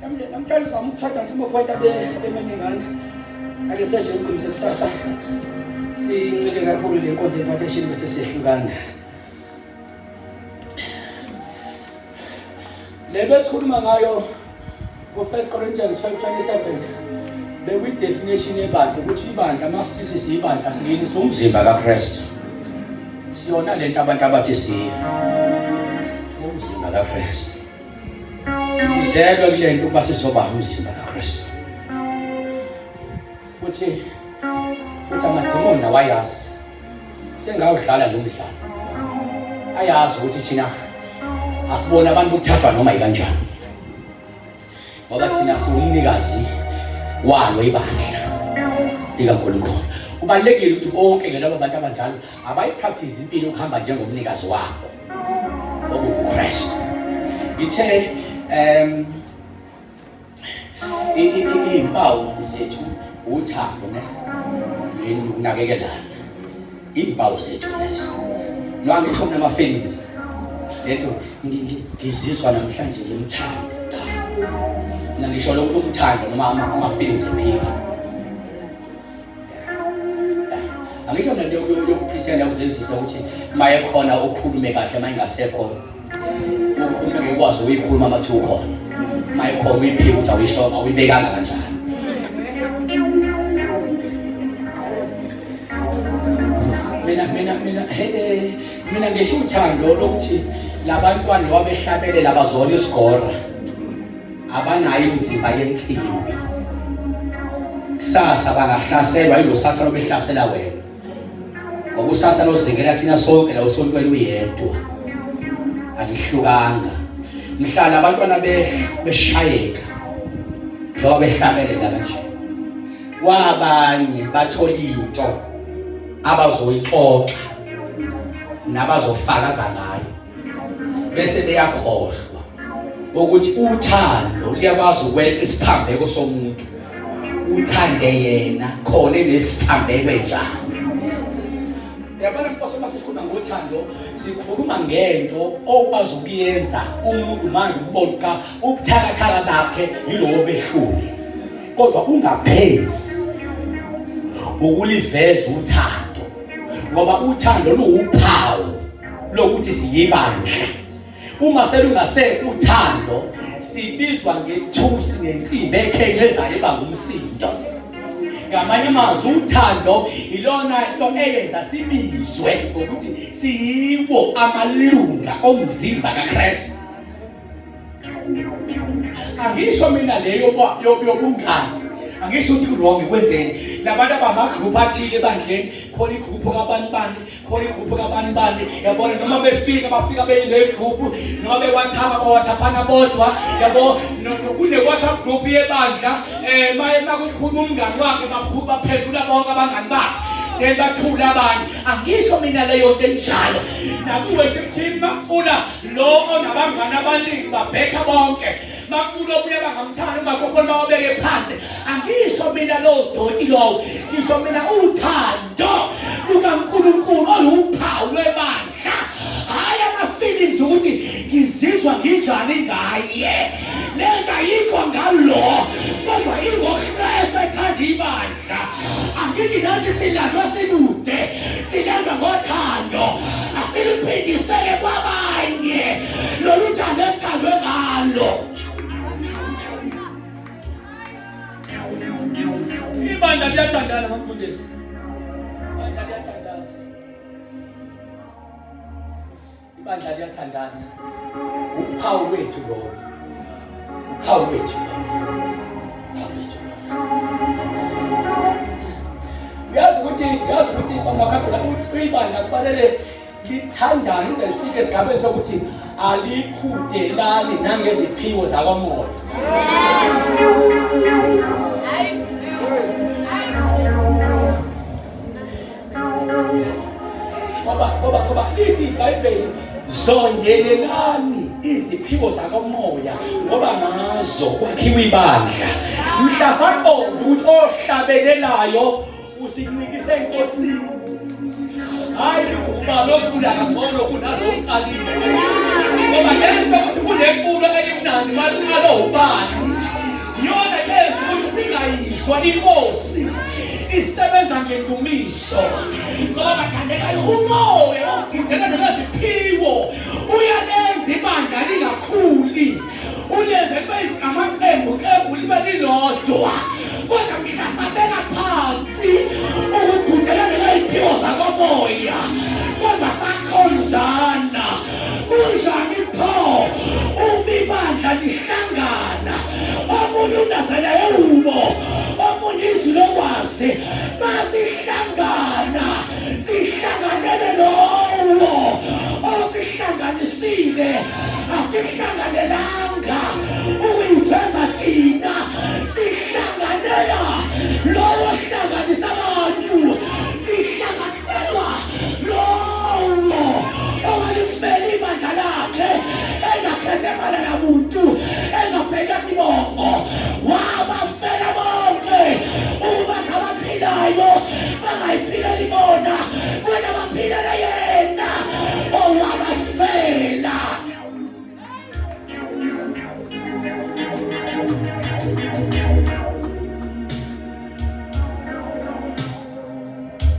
Namhlanje uzama ukuthatha nje ama-point abemaningana ake seshe uqinise kusasa sincike kakhulu le nkonzo yempartation bese siyehlukana. Le nto esikhuluma ngayo ku-1 Corinthians 5:27 bekuyi-definition yebandla ukuthi ibandla masisi siyibandla siyini siwumzimba kaKristu. Siyona lento abantu abathi siyiyo. Siwumzimba kaKristu. Sibizelwe kule nto ukuba sizoba umzimba kaKristu. Futhi futhi amadimoni nawayazi. Sengawudlala lo mdlalo. Ayazi ukuthi thina asibona abantu ukuthathwa noma yikanjani. Ngoba thina siwumnikazi walo ibandla likaNkulunkulu. Kubalulekile ukuthi bonke ke labo bantu abanjalo abayipractice impilo yokuhamba njengomnikazi wabo okunguKristu. Ngithe iy'mpawu zethu uthando ne leni ukunakekelana iy'mpawu zethu lezo no angisho mina ama-feelings lento ngizizwa namhlanje ngimthanda cha mina ngisho lokhu umthando noma ama-feelings ephika angisho nento yokuphithela ukuzenzisa ukuthi mayekhona ukhulume kahle mayingasekho ukhulume ngeke ukwazi uyikhuluma uma kuthiwa ukhona mayekhona uyiphike ukuthi awuyishongo awuyibekanga kanjani mina mina mina he mina ngisho uthando lokuthi labantwana wabehlabelela bazona isigora abanayo imizimba yensimbi kusasa bangahlaselwa yilo sathane obehlasela wena ngoba usathane ozingela thina sonke la usontweni uyedwa alihlukanga mhlala abantwana beshayeka njengoba behlabelela kanje kwabanye bathola into abazoyixoxa nabazofakaza ngayo bese beyakhohlwa ukuthi uthando liyakwazi ukweqa isiphambeko somuntu uthande yena khona enesiphambeko enjani yabona nkosi uma sikhuluma ngothando sikhuluma ngento okwazi ukuyenza umuntu manje ukubona cha ubuthakathaka bakhe yilowo behlule kodwa ungaphezi ukuliveza uthando ngoba uthando luwuphawu lokuthi siyibandla uma selungasekho uthando sibizwa ngethusi nensimbi ekhencezayo ebanga umsindo ngamanye amazwi uthando ilona nto eyenza sibizwe ngokuthi siyiwo amalunga omzimba kaKristu angisho mina leyo yobungani angisho ukuthi ku-wrong kwenzeni labantu abamagroup athile ebandleni khona igroup kabani bani khona igroup kabani bani yabona noma befika bafika beyile group noma bewhatsapp bawhatsappana bodwa yabo kune-whatsapp group yebandla um maye makukhuluma umngani wakhe baphendula bonke abangani bakhe then bathule abanye angisho mina leyo nto enjalo naku-worship team bacula lo onabangani abaningi babhekha bonke Makulo omunye abangamthanda umakhofoni bawabeke phansi angisho mina lowo doti lowo ngisho mina uthando lukaNkulunkulu oluwuphawu lwebandla hhayi ama-feelings ukuthi ngizizwa nginjani ngaye le nto ayikho ngalo kodwa ingoKristu ethanda ibandla angithi nathi silandwa sikude silandwa ngothando asiliphindisele kwabanye lolu thando esithandwe ngalo ibandla liyathandana mamfundisi ibandla liyathandana Ibandla liyathandana. Uphawu lwethu lolo. Uphawu lwethu lolo. Uphawu lwethu lolo. Uyazi ukuthi uyazi ukuthi umakhaphula uthi ibandla kufanele lithandane lize lifike esigabeni sokuthi aliqhudelani nangeziphiwo zakwamoya. Ngoba ngoba ngoba lithi iBhayibheli zondelelani iziphiwo zakomoya ngoba ngazo kwakhiwa ibandla. Mhla saqonda ukuthi ohlabelelayo usincikise enkosini. Hayi ukuthi uba lokhula kangcono kunalo oqalile. Ngoba lento ukuthi kuneculo elimnandi maliqala ubani. Makungadunyiswa inkosi isebenza ngendumiso, ngoba bathandekayo, umoya wokugudela neziphiwo uyalenza ibandla lingakhuli. Ule